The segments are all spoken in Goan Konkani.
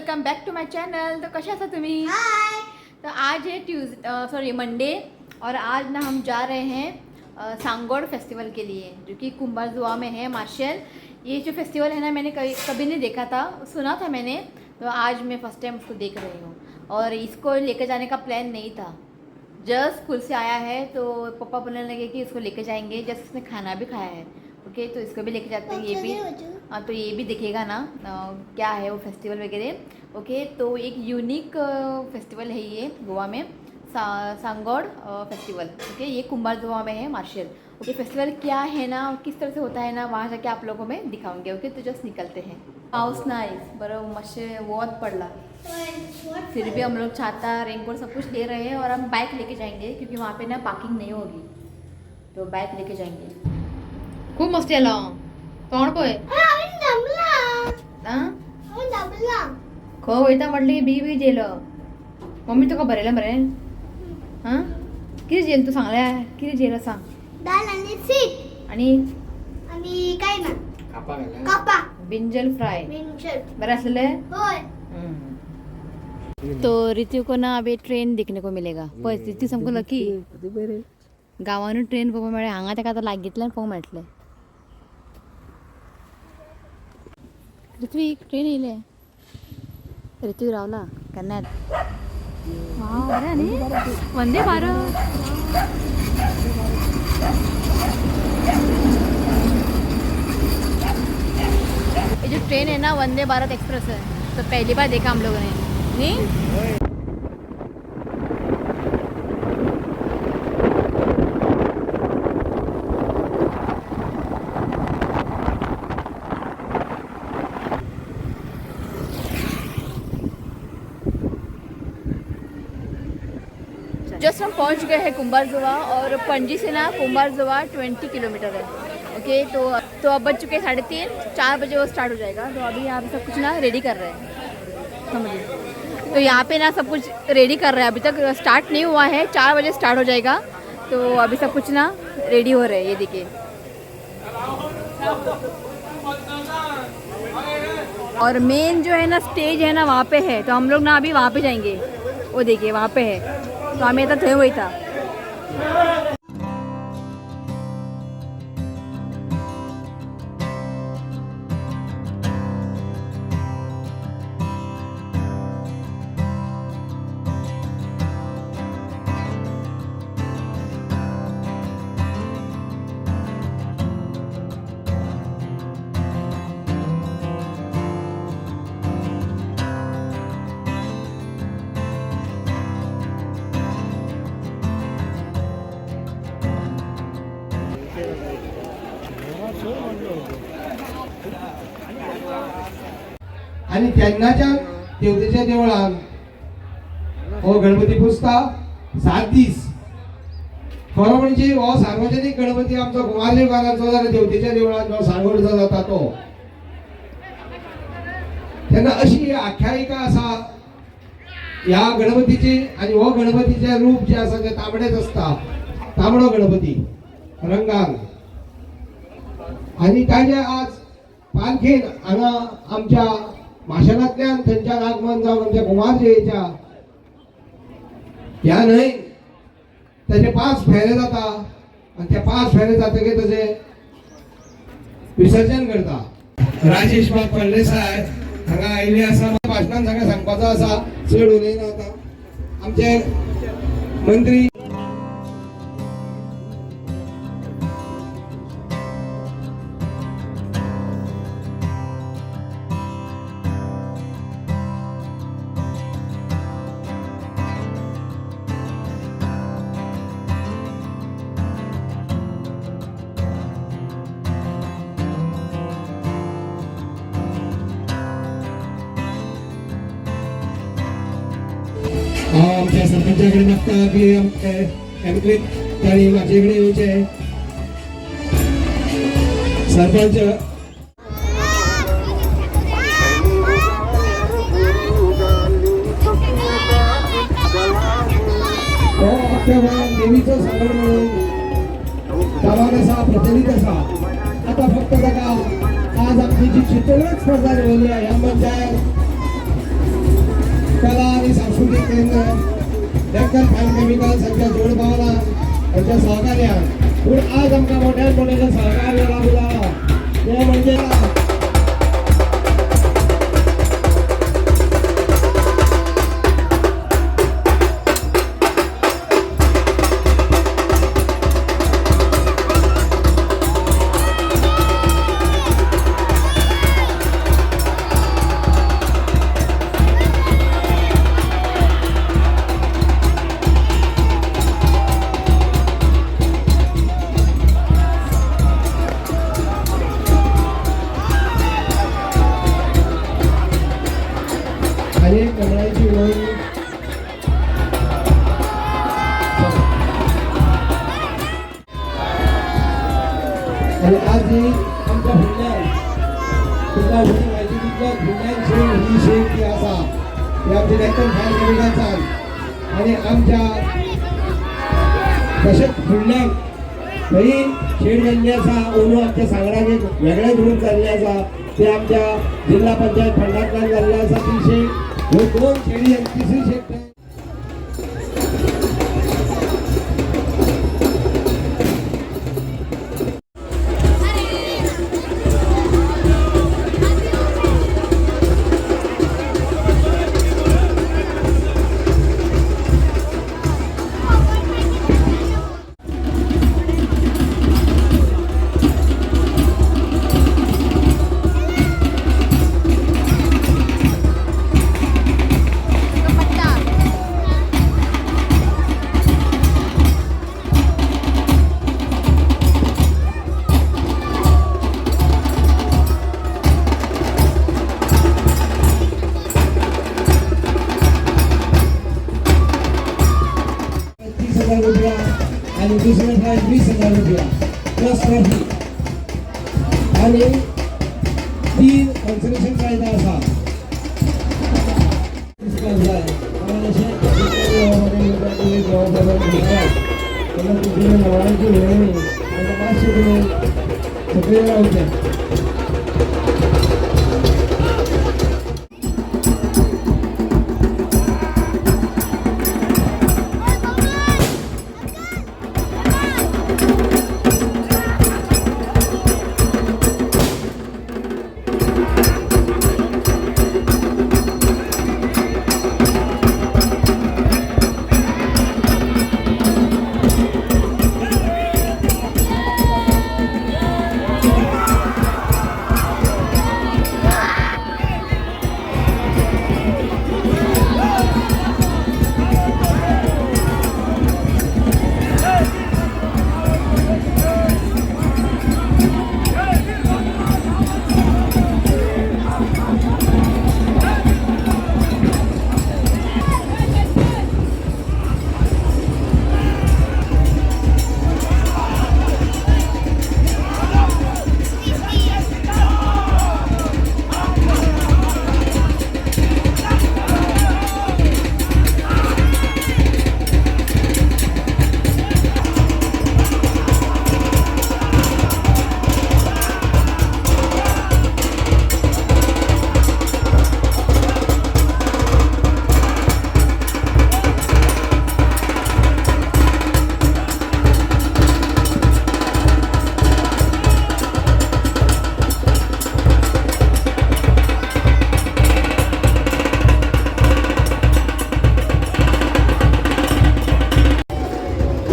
Welcome back to my channel. तो कशा आसा तुम्ही? हाय। तो आज है ट्यूज सॉरी मंडे और आज ना हम जा रहे हैं सांगोड़ फेस्टिवल के लिए, जो कि कुंभारजुआ में है मार्शल। ये जो फेस्टिवल है ना, मैंने कभी कभी नहीं देखा था, सुना था मैंने, तो आज मैं फर्स्ट टाइम उसको देख रही हूँ। और इसको लेकर जाने का प्लान नहीं था, जस्ट स्कूल से आया है तो पापा बोलने लगे कि इसको लेके जाएंगे। जस्ट उसने खाना भी खाया है, ओके, तो इसको भी लेके जाते हैं, ये भी हाँ, तो ये भी दिखेगा ना क्या है वो फेस्टिवल वगैरह। ओके, तो एक यूनिक फेस्टिवल है ये गोवा में, सांगोड़ फेस्टिवल। ओके, ये कुंभारजुआ में है मार्शल। ओके, फेस्टिवल क्या है ना, किस तरह से होता है ना, वहाँ जाके आप लोगों में दिखाऊंगे। ओके, तो जस्ट निकलते हैं। पाऊस नाईस बरं, मातशें वत पडला, फिर भी हम लोग छाता रेनकोट सब कुछ ले रहे हैं और हम बाइक लेके जाएंगे क्योंकि वहाँ पे ना पार्किंग नहीं होगी, तो बाइक लेके जाएंगे। खूप मस्त आलो तोंड पळय। आं खंय वयता म्हटलें की बेगी बेगी जेलो। मम्मी तुका बरयलें मरे? आं, कितें जेल तूं सांगलें? कितें जेल सांग। दाल आणि सीट। आनी आणि काय ना कापा। Brinjal fry. मिंचल। बरें आसलें। होय। तो ऋतु को ना अभी ट्रेन देखने को मिलेगा। पळय ऋतू सामको लकी, गांवानूच ट्रेन पळोवपाक मेळ्ळें, हांगा ताका आतां लागींतल्यान पळोवंक मेळटलें। ऋत्विक ट्रेन येयलें, ऋत्विक रावला केन्ना बरें न्ही, वंदे भारत। ये जो ट्रेन है ना वंदे भारत एक्सप्रेस है, तो पहली बार देखा हम लोगों ने। नहीं जस्ट हम पहुंच गए हैं कुंभारजुआ और पणजी से ना कुंभारजुआ 20 किलोमीटर है। ओके, तो अब बज चुके हैं 3:30, 4 बजे वो स्टार्ट हो जाएगा। तो अभी यहाँ पे सब कुछ ना रेडी कर रहे हैं, समझिए। तो यहाँ पे ना सब कुछ रेडी कर रहे हैं, अभी तक स्टार्ट नहीं हुआ है, 4 बजे स्टार्ट हो जाएगा। तो अभी सब कुछ ना रेडी हो रहा है, ये देखिए। और मेन जो है ना स्टेज है ना वहाँ पे है, तो हम लोग ना अभी वहाँ पे जाएंगे। वो देखिए वहाँ पे है, तो आम्ही आता थंय वयता। आणि तेन्नाच्यान देवतेच्या देवळान हो गणपती पुजता 7 दीस। खरो म्हणजे हो सार्वजनिक गणपती आमचो कुमारजुंवेकारांचो जाल्यार देवतेच्या देवळान जो सांगोडचो जाता तो, तेन्ना अशी आख्यायिका आसा ह्या गणपतीची। आनी हो गणपतीचें रूप जें आसा तें तांबडेच आसता, तांबडो गणपती रंगान। आनी ताजें आज पालखेन हांगा आमच्या माशेलांतल्यान थंयच्यान आगमन जावन आमच्या कुमारजुंवेच्या ह्या न्हंय ताजे 5 फेरे जाता आनी ते 5 फेरे जातकीर ताजें विसर्जन करता। राजेश बाब फळदेसाय हांगा आयिल्ले आसा, भाशणान सगळें सांगपाचो आसा, चड उलयना। आतां आमचे मंत्री हांव आमच्या सरपंचा कडेन मागता की आमचे एमक्लीत तांणी म्हाजे कडेन येवचें। सरपंच हो अख्ख्या गोंयांत देवीचो सांगड म्हणून गांवांत आसा, प्रचलित आसा। आतां फक्त ताका आज आमची जी चित्ररथ स्पर्धा दवरल्या ह्या मनशाक कला आणि सांस्कृतिक केंद्र, डेक्कन फायन केमिकल्स हांच्या जोड पावलान, हांच्या सहकार्यान. पूण आज आमकां मोठ्यान मोठ्याचें सहकार्य लागू जालां तें म्हणजे आणि एक कमळाची वळण. आणि आज ही आमच्या फुडल्यान तुमकां व्हडली म्हायती दितलो. फुडल्यान शेड ही शेड जी आसा ती आमची डेक्कन फायर केमिकल्सान आणि आमच्या तशेंच फुडल्यान थंय शेड जाल्ली आसा. अंदू आमच्या सांगडाक एक वेगळेच रूप जाल्लें आसा, ते आमच्या जिल्हा पंचायत फंडांतल्यान जाल्लें आसा ती शेड. ह्यो दोन शेडी आनी तिसरी शेड तयार. पट्टा. 30,000 रुपया आणि दुसरे प्राईज 20,000 रुपया प्लस ट्रॉफी आणि तीन कॉन्सलेशन प्राईज आसा. दिसपाक जाय कारण अशें तेन्ना तुजी नवळांची उलोवणी आनी मातशें तुमी सकयल रावचें.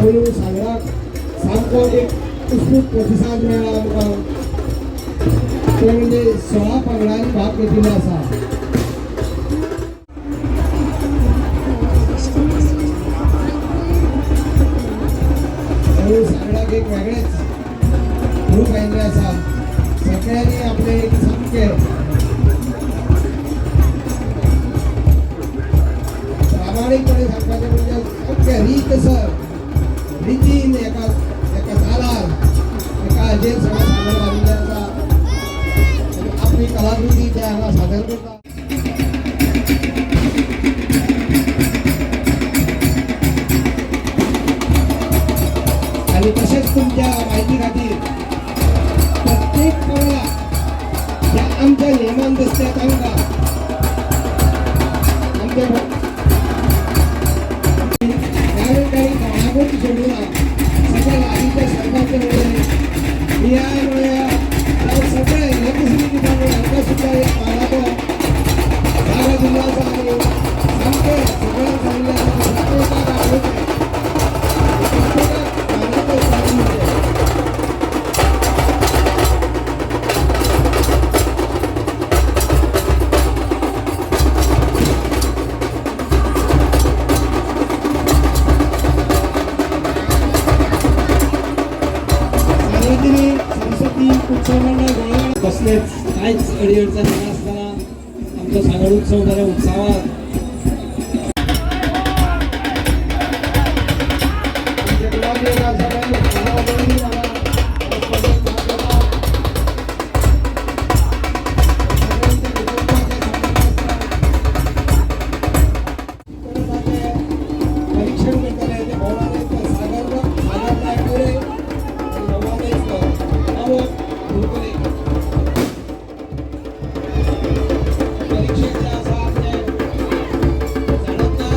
अंदू सांगडाक सामको एक उत्स्फूर्त प्रतिसाद मेळ्ळा आमकां. ते म्हणजे 16 पंगडांनी भाग घेतिल्लो आसा. अंदू सांगडाक एक वेगळेच रूप आयिल्लें आसा. सगळ्यांनी आपले एक सामकें प्रामाणीकपणे सांगपाचें म्हणजे सामकें रीतसर रितीन एका एका तालार एका हाजेर सगळें सांगड घालिल्लें आसा आनी आपली कलाकृती ते हांगा सादर करता. आनी तशेंच तुमच्या म्हायती खातीर प्रत्येक पंगडाक ज्या आमच्या नेमान दसता तांकां आमच्या त्यावेळी काही कोणाकूच सोडूं ना, सगळे लागींच्या सरपंच म्हणूया, पी I म्हणूया, सगळे इलेक्ट्रिसिटी डिपार्टमेंट हांकां सुद्दां एक मानाचो जागो दिल्लो आसा आनी सामकें सगळ्यांक सांगिल्लें आसा, प्रत्येकाक आपोवचें, प्रत्येकाक मानाचो स्थान दिवचें. सार्वजनिक सरस्वती उत्सव मंडळ गोंय कसलेच कांयच अडीअडचण नासतना आमचो सांगड उत्सव बऱ्या उत्साहात आमचे गुलाबी सगळ्यांनी मला स्पर्धेत भाग घेतला. सगळ्यांच्या कुटुंबाचे संबंध आसतात. परीक्षण करतले ते भोवनाले सागर सागर नायक मोरे आणि भोवनाले अमोल धुळकरे. परीक्षण जे आसा आमचें जाणत ना,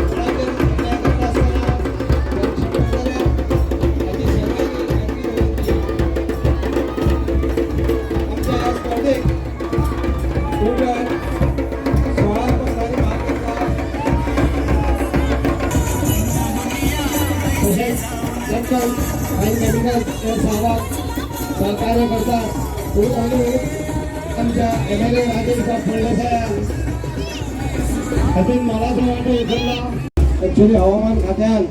कोणाचेर अन्याय करनासतना परीक्षण करतले हाची सगळ्यांनी खात्री दवरची. आमच्या ह्या स्पर्धेक टोटल 16 पंगडांनी भाग घेतला. तशेंच लंडन फायन मेडिकल हे सहभाग सहकार्य करतात. आमच्या एमएलए राजेश बाब फळदेसायान हातूंत मोलाचो वांटो उखल्ला. ॲक्च्युली हवामान खात्यान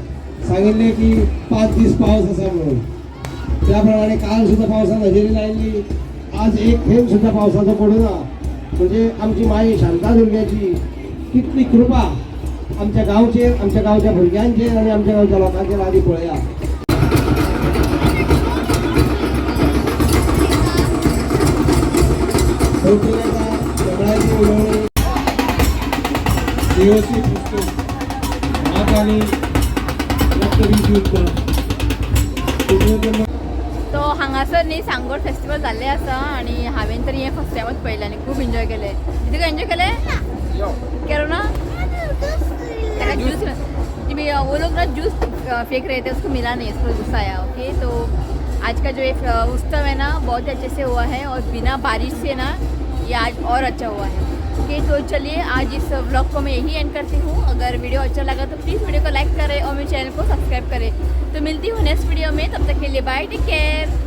सांगिल्लें की 5 दीस पावस आसा म्हणून, त्या प्रमाणे काल सुद्दां पावसान हजेरी लायिल्ली. आज एक थेंब सुद्दां पावसाचो पडूं ना. म्हणजे आमची माई शांतादुर्ग्याची कितली कृपा आमच्या गांवचेर, आमच्या गांवच्या भुरग्यांचेर आनी आमच्या गांवच्या लोकांचेर आदी पळया. सगळ्यांची उलोवणी देवसी पुस्तक महाकाली रक्तबीज युद्ध. तो हांगासर न्ही सांगोड फेस्टिवल जाल्लें आसा आनी हांवें तर हें फर्स्ट टायमच पळयलें आनी खूब एन्जॉय केलें. कितें एन्जॉय केलें केलो ना? ताका ज्यूस वो लोग ना जूस फेंक रहे थे, उसको मिला नहीं, उसको गुस्सा आया. ओके, तो आज का जो ये उत्सव है ना बहुत अच्छे से हुआ है और बिना बारिश से ना ये आज और अच्छा हुआ है. ओके, तो चलिए आज इस व्लॉग को मैं यही एंड करती हूँ. अगर वीडियो अच्छा लगा तो प्लीज़ वीडियो को लाइक करें और मेरे चैनल को सब्सक्राइब करें. तो मिलती हूँ नेक्स्ट वीडियो में, तब तक के लिए बाय, टेक केयर.